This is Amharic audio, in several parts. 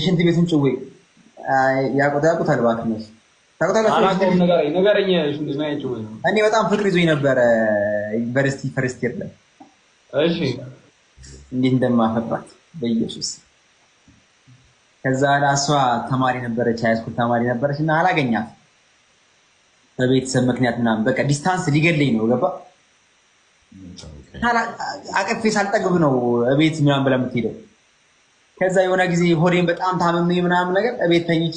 የሽንት ቤቱን ጭዌ ያውቁታል። እባክህ እነሱ ታውቁታላችሁ። እኔ በጣም ፍቅር ይዞኝ ነበረ ዩኒቨርሲቲ first year ላይ። እሺ። እንዴት እንደማፈቅራት በኢየሱስ። ከዛ እሷ ተማሪ ነበረች፣ high school ተማሪ ነበረች እና አላገኛት በቤተሰብ ምክንያት ምናምን፣ በቃ distance ሊገለኝ ነው፣ ገባ? አቅፌ ሳልጠግብ ነው እቤት ምናምን ብላ የምትሄደው። ከዛ የሆነ ጊዜ ሆዴን በጣም ታምሜ ምናምን ነገር እቤት ተኝቼ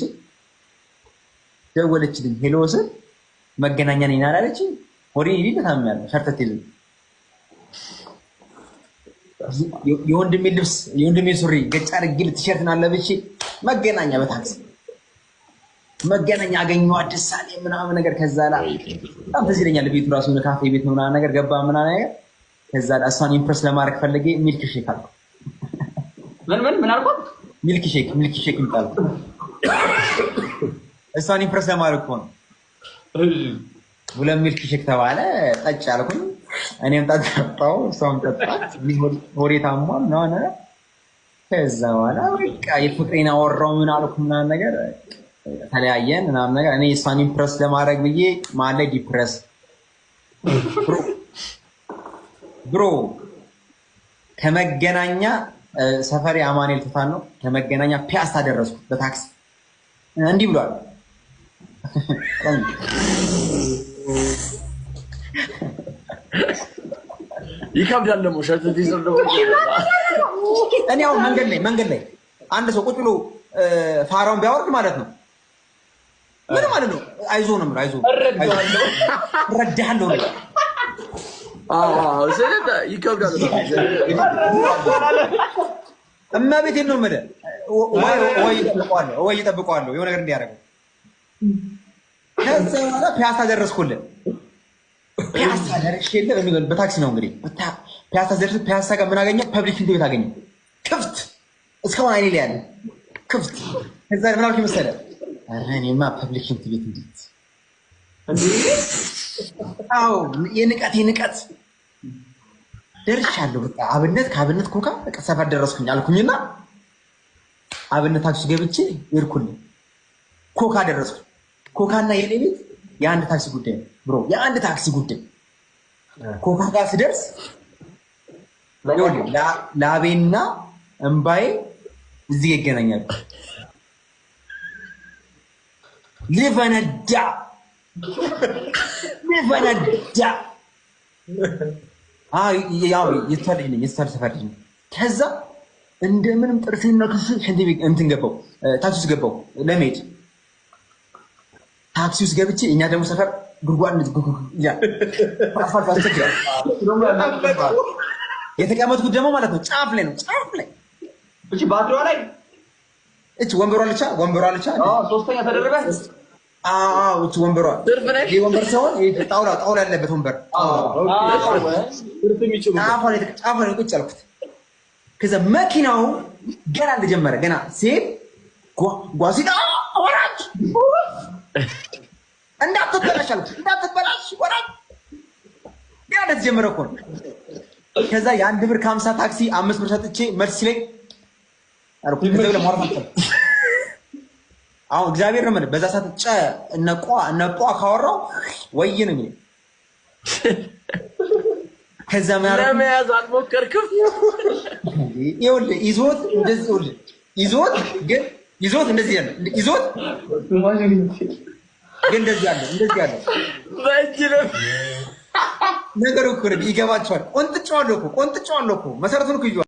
ደወለችልኝ። Hello ስል መገናኛ ነኝ አላለችኝ። ሆዴን ይሊ ታምሜያለሁ፣ ሸርተት ይዞኝ የወንድሜ ልብስ፣ የወንድሜ ሱሪ ገጫ አድርጌ ቲሸርትን አለብሼ መገናኛ በታክሲ መገናኛ አገኘኋት፣ ደስ አለኝ ምናምን ነገር። ከዛ ላ በጣም ትዝ ይለኛል፣ ቤቱ ራሱ ካፌ ቤት ነው ምናምን ነገር፣ ገባ ምናምን ነገር። ከዛ እሷን impress ለማድረግ ፈልጌ milkshake አልኩ። ምን ምን ምን አልኳት? Milkshake, milkshake ይምጣል። እሷን impress ለማድረግ እኮ ነው። ሁለት milkshake ተባለ። ጠጭ አልኩኝ። እኔም ጠጣሁ፣ እሷም ጠጣች። ሆዴ ታሟል ምናምን ነገር። ከዛ በኋላ በቃ የፍቅሬን አወራው፣ ምን አልኩ ምናምን ነገር፣ ተለያየን ምናምን ነገር። እኔ እሷን impress ለማድረግ ብዬ መሀል ላይ depress bro። ከመገናኛ፣ ሰፈሬ አማኑኤል ቶታል ነው። ከመገናኛ ፒያሳ ደረስኩ በታክሲ። እንዲህ ብሏል። ይከብዳል ደግሞ ሸርተቴ ስር ደግሞ። እኔ አሁን መንገድ ላይ አንድ ሰው ቁጭ ብሎ ፋራውን ቢያወርድ ማለት ነው፣ ምን ማለት ነው? አይዞ ነው የምለው። አይዞ፣ እረዳሃለሁ ነው። ይከብዳል። እመቤቴን ነው የምልህ። ወይ እጠብቀዋለሁ፣ ወይ እጠብቀዋለሁ የሆነ ነገር እንዲያደርገው። ከዛ በኋላ ፒያሳ ደረስኩልህ። ፒያሳ ደርሼ የለ በታክሲ ነው እንግዲህ፣ ፒያሳ ደርስ፣ ፒያሳ ጋር ምን አገኘ? Public ሽንት ቤት አገኘ፣ ክፍት፣ እስካሁን አይኔ ላይ ያለ ክፍት። ከዛ ምን አልኩኝ መሰለህ? ኧረ እኔማ public ሽንት ቤት እንዴት! አዎ፣ የንቀት የንቀት ደርሻለሁ። በቃ አብነት፣ ከአብነት ኮካ፣ በቃ ሰፈር ደረስኩኝ አልኩኝና አብነት ታክሲ ገብቼ ሄድኩልኝ። ኮካ ደረስኩ። ኮካና የኔ ቤት የአንድ ታክሲ ጉዳይ ነው bro፣ የአንድ ታክሲ ጉዳይ። ኮካ ጋር ስደርስ ላቤና እምባዬ እዚህ ይገናኛሉ። ልፈነዳ ልፈነዳ። ያው የተሰር ልጅ ነኝ፣ የተሰር ሰፈር ልጅ ነኝ። ከዛ እንደምንም ጥርሴን ነክሼ ሽንት ቤት እንትን ገባው፣ ታክሲ ውስጥ ገባው ለመሄድ። ታክሲ ውስጥ ገብቼ እኛ ደግሞ ሰፈር ጉድጓድ አስፋልት አስቸግራል። የተቀመጥኩት ደግሞ ማለት ነው ጫፍ ላይ ነው፣ ጫፍ ላይ። እቺ ባትሪዋ ላይ? እቺ ወንበሯ ልቻ፣ ወንበሯ ልቻ። ሶስተኛ ተደረበ። አዎ፣ እቺ ወንበሯ፣ ይሄ ወንበር ሳይሆን ይሄ ጣውላ ጣውላ ያለበት ወንበር ጫፏ ላይ ቁጭ አልኩት። ከዛ መኪናው ገና እንደጀመረ፣ ገና ሲሄድ ጓሲዳ ወራጅ፣ እንዳትበላሽ አልኩት፣ እንዳትበላሽ ወራጅ። ገና እንደተጀመረ እኮ ነው። ከዛ የ1 ብር ከ50 ታክሲ 5 ብር ሰጥቼ መልስ ሲለኝ አልኩት። ከዛ ብለህ ማውራት አልቻልኩም። አሁን እግዚአብሔር ነው የምልህ፣ በዛ ሰዓት ጨ እነ ቋ እነ ጧ ካወራው ወይ ነው የሚለኝ። ከዛ ምን አደረኩኝ? ለመያዝ አልሞከርክም? ይኸውልህ ይዞት እንደዚህ፣ ይኸውልህ ይዞት ግን፣ ይዞት እንደዚህ ያለ፣ ይዞት ግን እንደዚህ ያለ፣ እንደዚህ ያለ። በእጅ ነው። ነገሩ እኮ ነው፣ ይገባቸዋል። ቆንጥጬዋለሁ እኮ፣ ቆንጥጬዋለሁ እኮ፣ መሰረቱን እኮ ይዤዋለሁ።